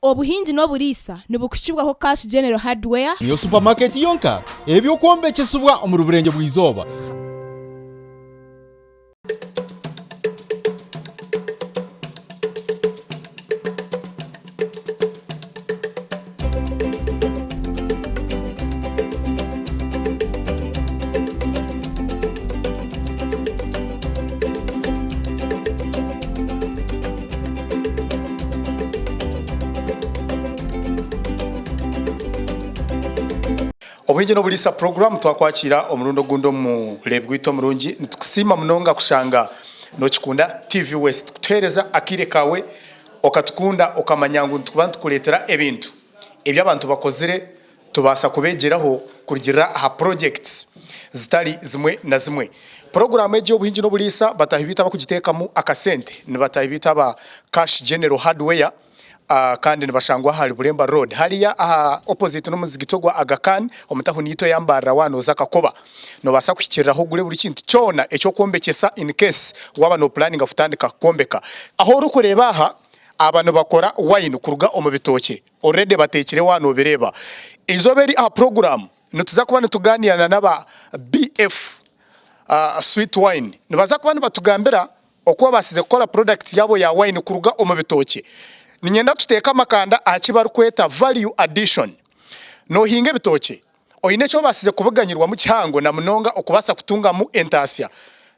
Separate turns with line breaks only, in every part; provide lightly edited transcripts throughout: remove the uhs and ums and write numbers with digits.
Obuhingi n'oburiisa nibukuhikibwaho Cash General Hardware.
Niyo supamaketi yonka eby'okwombekyesibwa omuri Burengye bw'eizooba.
Obuhingi n'Oburiisa Program Twakwakiira omurundi ogundi omureebi gwaitu omurungi. Nitukusiima munonga kushanga nokikunda TV West kutuheereza akaire kaawe okatukunda okamanya ngu nitukuba nitukureetera ebintu ebi abantu bakozire tubaasa kubeegyeraho kurugiirira aha projects zitari zimwe na zimwe. Puroguraamu egi ey'obuhingi n'oburiisa bataahi baitu abakugiteekamu akasente ni bataahi baitu aba Cash General Hardware kandi nibashangwa ahari Buremba Road hariya aha opposite n'omuzigiti ogwa Aga Khan omu tahuni yaitu eya Mbarara waaba nooza Kakoba. Noobaasa kuhikiriraho ogure buri kintu kyona eky'okwombekyesa in case waaba noopuraninga kutandika kwombeka. Ahu orikureeba aha, aba nibakora wine kuruga omu bitookye. Already bateekire waaba noobireeba. Eizooba eri aha puroguraamu nituza kuba nitugaaniira na n'aba BF Sweet Wine. Nibaza kuba nibatugambira oku babaasize kukora product yaabo ya wine kuruga omu bitookye. Niinyenda tuteeke amakanda aha ki barikweta value addition. Noohinga ebitookye, oine eki obaasize kubiganyirwamu kihango na munonga okubaasa kutungamu entaasya.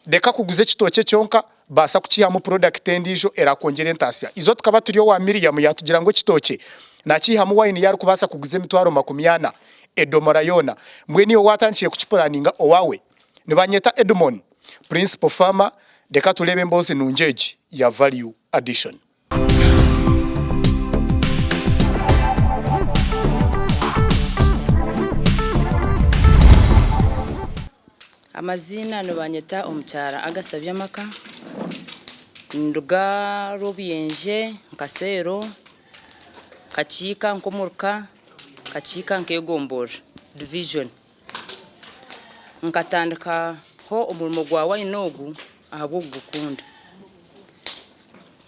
Reka kuguza ekitookye kyonka, baasa kukiihamu product endiijo eraakwongyera entaasya. Izo tukaba turi owa Miriam yaatugira ngu ekitookye naakiihamu wine ei arikubaasa kuguza emitwaro makumiana edomora yoona. Mbwenu iwe waatandikire kukipuraninga owaawe? Nibanyeta Edmon, Principal Farmer, reka tureebe emboozi nungi egi ya value addition.
Amaziina nibanyeta omukyara Agatha Byamaka, ninduga Rwobuyenje Nkaseero, Kakiika nk'omuruka, Kakiika nk'egomborora, division. Nkatandikaho omurimo gwa wayini ogu ahabw'okugukunda.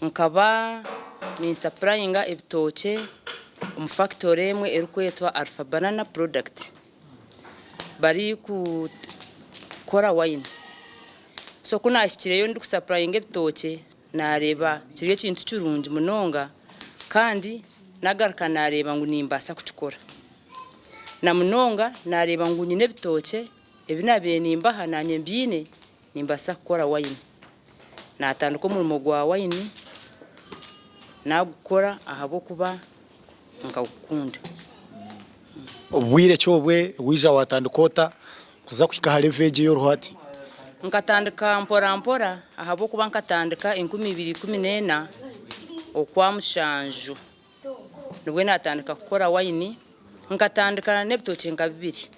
Nkaba ninsapurayinga ebitookye omu fakitore emwe erikwetwa Alpha Banana Product barikukora wayini. So ku naahikireyo ndikusapurayinga ebitookye naareeba kiri ekintu kirungi munonga kandi nagaruka naareeba ngu nimbaasa kukikora. Na munonga naareeba ngu nyine ebitookye ebi naabaire nimbaha naanye mbiine, nimbaasa kukora wayini. Naatandika omurimo gwa wayini, naagukora ahabw'okuba nkagukunda.
Obwire ki obwe waija waatandika ota kuza kuhika aha level egi ei oriho hati?
Nkatandika mpora mpora ahabw'okuba nkatandika enkumi ibiri 14 Okwamushanju. Nibwo naatandika kukora wayini, nkatandika n'ebitookye nka bibiri.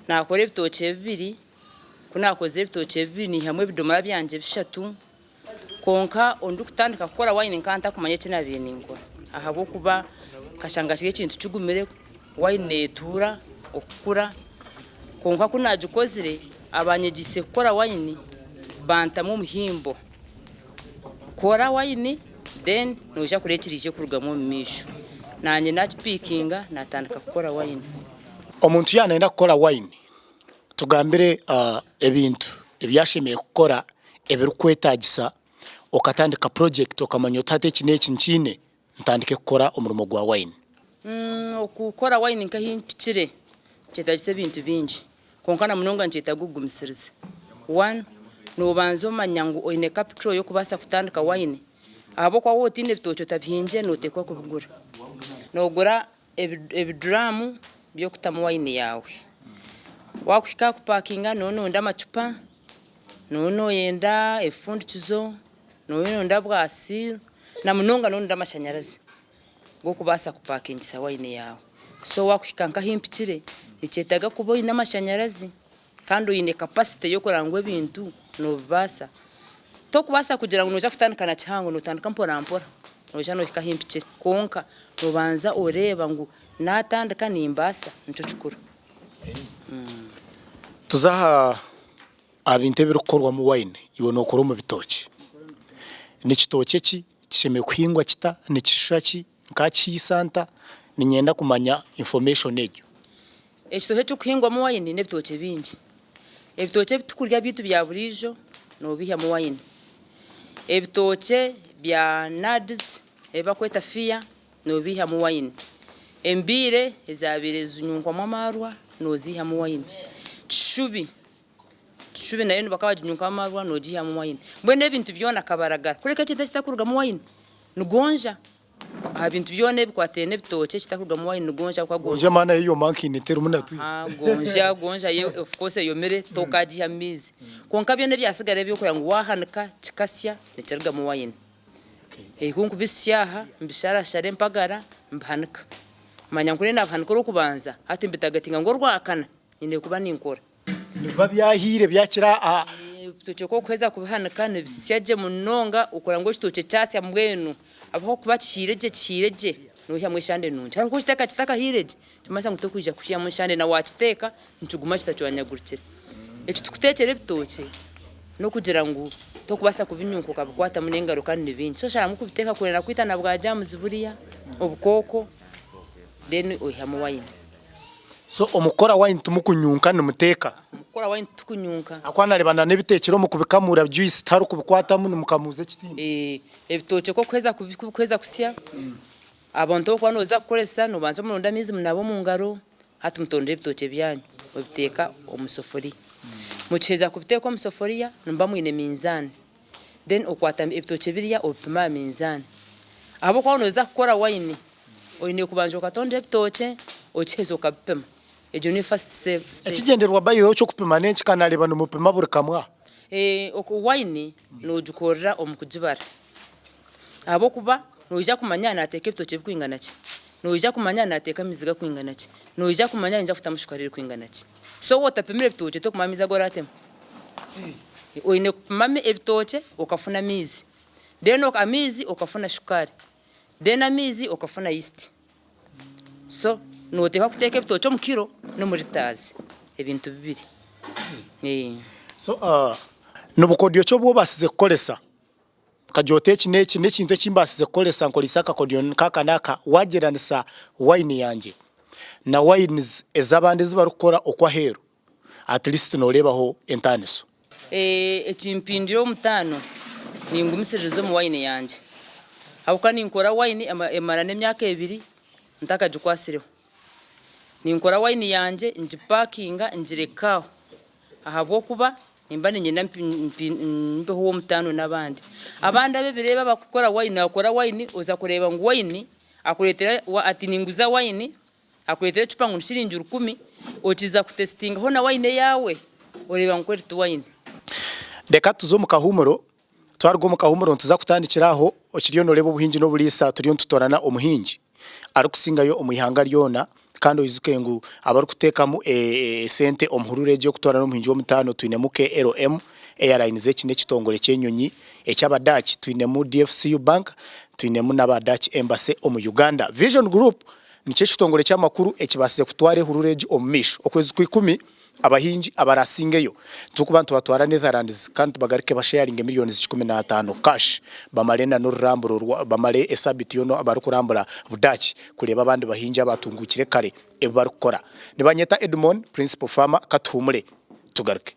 Naakora ebitookye bibiri, ku naakozire ebitookye bibiri naihamu ebidomora byangye bishatu, kwonka ndikutandika kukora wayini nkaba ntakumanya eki naabaire ninkora ahabw'okuba nkashanga kiri ekintu kigumire, wayini neetuura okukura. Kwonka ku naagikozire, abanyegyeise kukora wayini bantamu omuhimbo. Kora wayini then noija kureeba ekiraije kurugamu omu maisho. Naanye nakipikinga natandika kukora wayini.
Omuntu yaaba nayenda kukora wayini, tugambire ebintu ebi ashemereire kukora ebirikwetagisa okatandika purojekiti okamanya oti hati eki n'eki nkiine ntandike kukora omurimo gwa wayini.
Okukora wayini nk'ahu mpikire nikyetagisa ebintu bingi. Kwonka na munonga nikyetaaga okugumisiriza. One, noobanza omanya ngu oine capital y'okubaasa kutandika wine ahabw'okuba waaba otaine bitookye otabihingire nooteekwa kubigura. Noogura ebiduraamu by'okutamu wine yaawe. Waakuhika aha kupakinga nooba nooyenda amacupa, nooba nooyenda ebifundikizo, nooba nooyenda bwa seal na munonga nooba nooyenda amashanyarazi. g'okubaasa kupakingisa wayini yaawe. So waakuhika nk'ahu mpikire, nikyetaaga kuba oine amashanyarazi kandi oine kapasite y'okureba ngu ebintu noobibaasa. Tokubaasa kugira ngu noija kutandika na kihango, nootandika mporampora, noija noohika ahu mpikire. Kwonka noobanza oreeba ngu naatandika nimbaasa, nikyo kikuru.
Tuze aha aha bintu ebirikukorwamu wayini, iwe nookora omu bitookye. Ni kitookye ki? Kishemereire kuhingwa kita? Nikishusha ki? Nkakihiisa nta? Niinyenda kumanya information egyo.
Ekitookye ekirikuhingwamu wayini n'ebitookye bingi. Ebitookye ebi turikurya byaitu bya buriijo noobiihamu wayini. Ebitookye bya nads ebi barikweta fiya noobiihamu wayini. Embiire ezaabaire zinyunkwamu amaarwa nooziihamu wayini. Kishubi, kishubi nayo bakaba baginyunkamu amaarwa noogiihamu wayini. Mbwenu ebintu byona kabaragara kureka ekintu ekitakurugamu wayini ni gonja. Aha bintu byona ebikwataine n'ebitookye ekitakurugamu wayini ni gonja ahabw'okuba
Gonja maana yo eyoma nkaine terimu na twizi.
Gonja, gonja yo of course eyomire tokagiiha mu maizi. Kwonka byona ebyasigara eby'okureba ngu waahanika kikasya nikirugamu wayini. Ku nkubisya aha mbisharashara empagara mbihanika. Manya ngu naabihanika orw'okubanza hati mbitagatinga ngu orwakana nyine kuba ninkora.
Nibiba byahiire byakira aha.
Ebitookye ku orikuheza kubihanika nibisya gye munonga okureba ngu ekitookye kyasya mbwenu ahabw'okuba kihiire gye kihiire gye noihamu eshande nungi. Hati ku orikukiteeka kitakahiire gye nikimanyisa ngu torikwija kwihamu eshande na waakiteeka nikiguma kitacwanyagurikire. Eki turikuteekyera ebitookye n'okugira ngu torikubaasa kubinyunka okabikwatamu n'engaro kandi ni bingi. So osharamu kubiteeka kwenda kwita na bwa germs buriya, obukooko then oihamu wayini.
So omu kukora wine timukunyunka nimuteeka?
Omu kukora wine titukunyunka.
Ahakuba nareeba na n'ebiteekire omu kubikamuura juice tihariho kubikwatamu nimukamuuza ekitimba.
Ebitookye ku orikuheza ku bikuheza kusya, abantu abu orikuba nooza kukoresa noobanza omuronda amaizi munaaba omu ngaro, hati mutondora ebitookye byanyu obiteeka omu sefuriya. Mukiheza kubiteeka omu sefuriya nimuba mwine minzaani, then okwata ebitookye biriya obipima aha minzaani. Ahabw'okuba waaba nooza kukora wayini, oine kubanza okatondora ebitookye okiheza okabipima. Egyo niyo first step.
Ekigyendererwa by eky'okupima n'enki kandi nareeba nimupima buri kamwe aha?
Wayini noogikorera omu kugibara ahabw'okuba noija kumanya naateeka ebitookye birikwingana ki, noija kumanya naateeka amaizi garikwingana ki, noija kumanya ninza kutamu shukaari erikwingana ki. So waaba otapimire ebitookye torikumanya amaizi agu oraatemu. Oine kupima ebitookye okafuna amaizi, then amaizi okafuna shukaari, then amaizi okafuna yeast. So noteekwa kuteeka ebitookye omu kiro n'omu liters, ebintu bibiri.
So nibukodyo ki obu obaasize kukoresa Nkagira oti eki n'eki n'ekintu eki mbaasize kukoresa nkoreise akakodyo nk'aka n'aka waagyeranisa wayini yangye na wayinizi ez'abandi ezi barikukora okwo aheeru at least nooreebaho entaaniso.
Ekimpindwire omutaano ningumisiririza omu wayini yangye ahabw'okuba ninkora wayini emara n'emyaka ebiri ntakagikwatsireho. Ninkora wayini yangye ngipakinga ngireka aho ahabw'okuba Nimba niinyenda mbeho ow'omutaano n'abandi. Abandi ab'ebireebe abakukora wayini, akora wayini oza kureeba ngu wayini akureetera ati ninguza wayini, akureetera ecupa ngu ni shiringi rukumi, okiza kutesitingaho na wayini eyaawe oreeba ngu kweri ti wayini.
Reka tuze omu kahuumuro, twaruga omu kahuumuro nituza kutandikira aho okiriyo nooreeba obuhingi n'oburiisa turiyo nitutoorana omuhingi arikusingayo omu ihanga ryona kandi oijuke ngu abarikuteekamu esente omu hururu egi ey'okutwarana omuhingi w'omutaano twinemu KLM Airlines eki n'ekitongore ky'enyonyi eky'Abadaaki, twinemu DFCU Bank, twinemu n'aba Dutch Embassy omu Uganda. Vision Group nikyo ekitongore ky'amakuru ekibaasize kutwara ehururu egi omu maisho. Okwezi kw'ikumi Abahingi abarasingeyo turikuba nitubatwara Netherlands kandi tubagaruke basheyaringe millions 15 cash bamare na n'oruramburo rwa bamare esabiti yoona barikurambura Budaaki kureeba abandi bahingi abatungukire kare ebi barikukora. Nibanyeta Edmon Principal Farmer katuhumure tugaruke.